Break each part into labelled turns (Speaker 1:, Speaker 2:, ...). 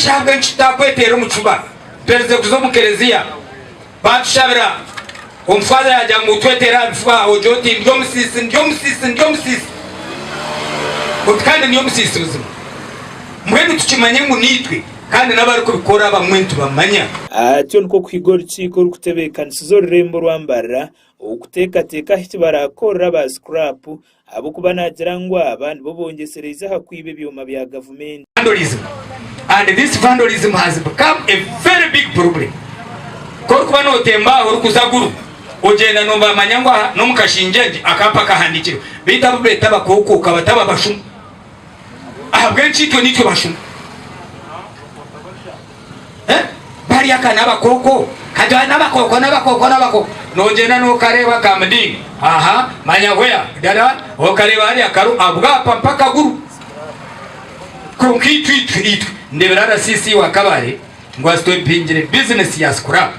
Speaker 1: shi ahabw'enki tutakweteera omu kifuba? Tuheerize kuza omu kereziya, baatushabira, omufaaza yaagira ngu tweteere aha bifuba, ogira oti, Ndi omusiisi, ndi omusiisi, ndi omusiisi. Oti kandi ndi omusiisi buzima. Mbwenu tukimanye ngu niitwe, kandi n'abarikubikora abamwe nitubamanya.
Speaker 2: Atyo nikwo kuhiga orukiiko orurikutebeekanisiza orurembo rwa Mbarara okuteekateeka aha eki baraakorere aba scrap ahabw'okuba naagira ngu aba nibo bongyesereize aha kwiba ebyoma bya gavumenti.
Speaker 1: Vandalism and this vandalism has become a very big problem. Ku orikuba notemba aha orikuza Gulu ogyenda nobamanya ngu aha n'omu Kashingyengye akaapa kahandikirwe beitu abu beeta abakookoka bataba abashuma. Ahabw'enki itwe nitwe bashuma? Eh? Bari aka n'abakooko kati aba n'abakooko n'abakooko n'abakooko nogyenda nokareeba kamudinga aha manya where dada okareeba hariya karu abwapa mpaka guru kwonka itwe itwe itwe ndebera RCC wa Kabale ngu asitopingire business ya scrap.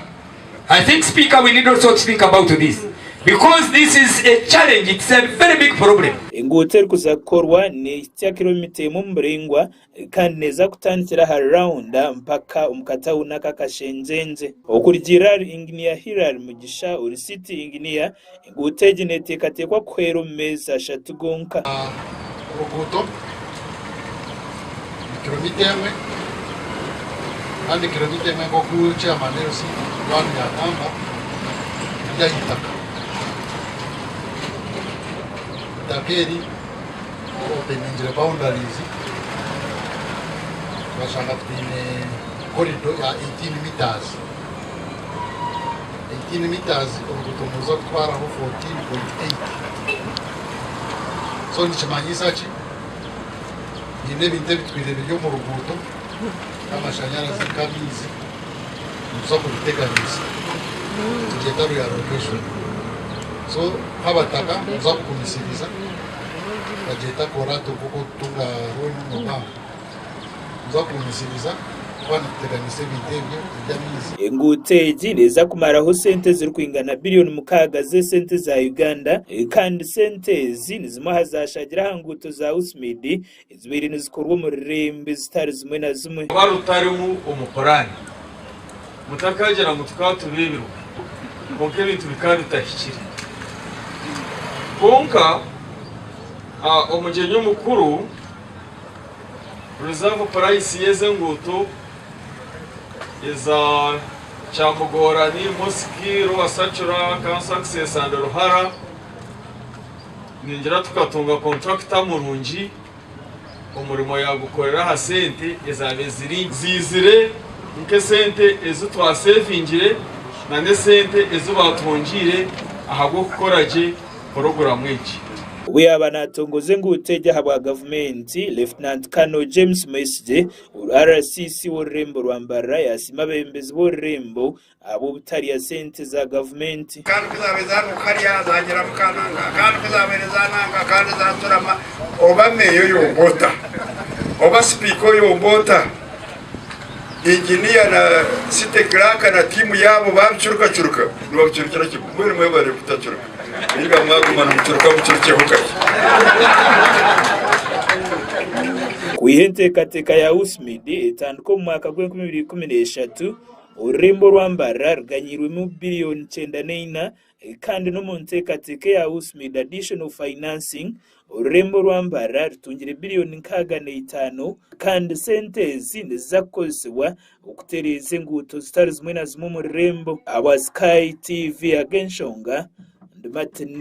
Speaker 1: I think speaker we need also to think about this because this is a challenge it's a very big problem.
Speaker 2: Enguuto erikuza kukorwa nehitsya kiromita emwe omu buraingwa kandi neeza kutandikira ahari raunda mpaka omu katawuni aka Kashengyengye. Okurugiirira ahari Inginiya Hillary Mugisha ori City Engineer, enguuto egi neteekateekwa kuhwera omu meezi ashatu gonka.
Speaker 3: Oruguuto ni kiromita emwe kandi kiromita emwe nk'oku chairman LC one yagamba eri aha itaka. Eitaka eri openingire boundaries twashanga twine corridor ya 18 meters. 18 meters oruguuto niruza kutwaraho 14.8 so nikimanyisa ki haine ebintu ebitwire biri omu ruguuto nk'amashanyarazi nk'amaizi nituza kubiteganisa nitugyeta reallocation so nk'abataka nituza kugumisiriza bagyeta collateral nk'oku orikutunga loan omu bank Nituza kugumisiriza kuba nituteganisa ebintu ebyo eby'amaizi.
Speaker 2: Enguuto egi neeza kumaraho sente ezirikwingana biriyoni mukaaga z'esente za Uganda kandi sente ezi ni zimwe aha zaashaagire aha nguuto za USMID ezibaire nizikorwa omu rurembo ezitari zimwe na zimwe.
Speaker 4: Rukaba rutarimu omu puraani. Mutakagira ngu tukaba tubeebirwe, kwonka ebintu bikaba bitahikire. Kwonka omugyenyi omukuru. Reserve price y'ezi enguuto eza Kyamugorani, Mosiki, Lower Sacura, Kanso Access and Ruhara ningira tukatunga contractor murungi omurimo yagukorera aha sente ezabaire ziri ziizire nk'esente ezi twasevingire na n'esente ezi batwongiire ahabw'okukora gye puroguramu egi.
Speaker 2: Obu yaaba naatongoza enguuto egi ahabwa gavumenti, Lieutenant Colonel James Mwesigye, RCC w'orurembo rwa Mbarara yaasiima abeebembezi b'orurembo ahabw'obutarya sente za gavumenti.
Speaker 5: Kandi ku zaabaire zaaruga hariya zaagyera Mukananga, kandi ku zaabaire zaananga kandi zaaturama, oba meeya oyomba ota? Oba sipiika oyomba ota? Inginiya na city clerk na tiimu yaabo babicurukacuruka, nibabicurukira kimwe. Mbwenu mwebare kutacuruka. Nainga mwaguma nimucuruka mucurukyeho kakye.
Speaker 2: Kwiha enteekateeka ya USMID etandika omu mwaka gw'enkumi ibiri ikumi n'eshatu, orurembo orwa Mbarara ruganyiirwemu biriyoni kyenda n'eina Kandi n'omu nteekateeka eya USMID Additional Financing, orurembo rwa Mbarara rutungire biriyoni 65 kandi sente ezi niziza kukozesibwa okutereeza enguuto zitari zimwe na zimwe omu rurembo. Ahabwa Sky TV ag'enshonga, ndi Martin.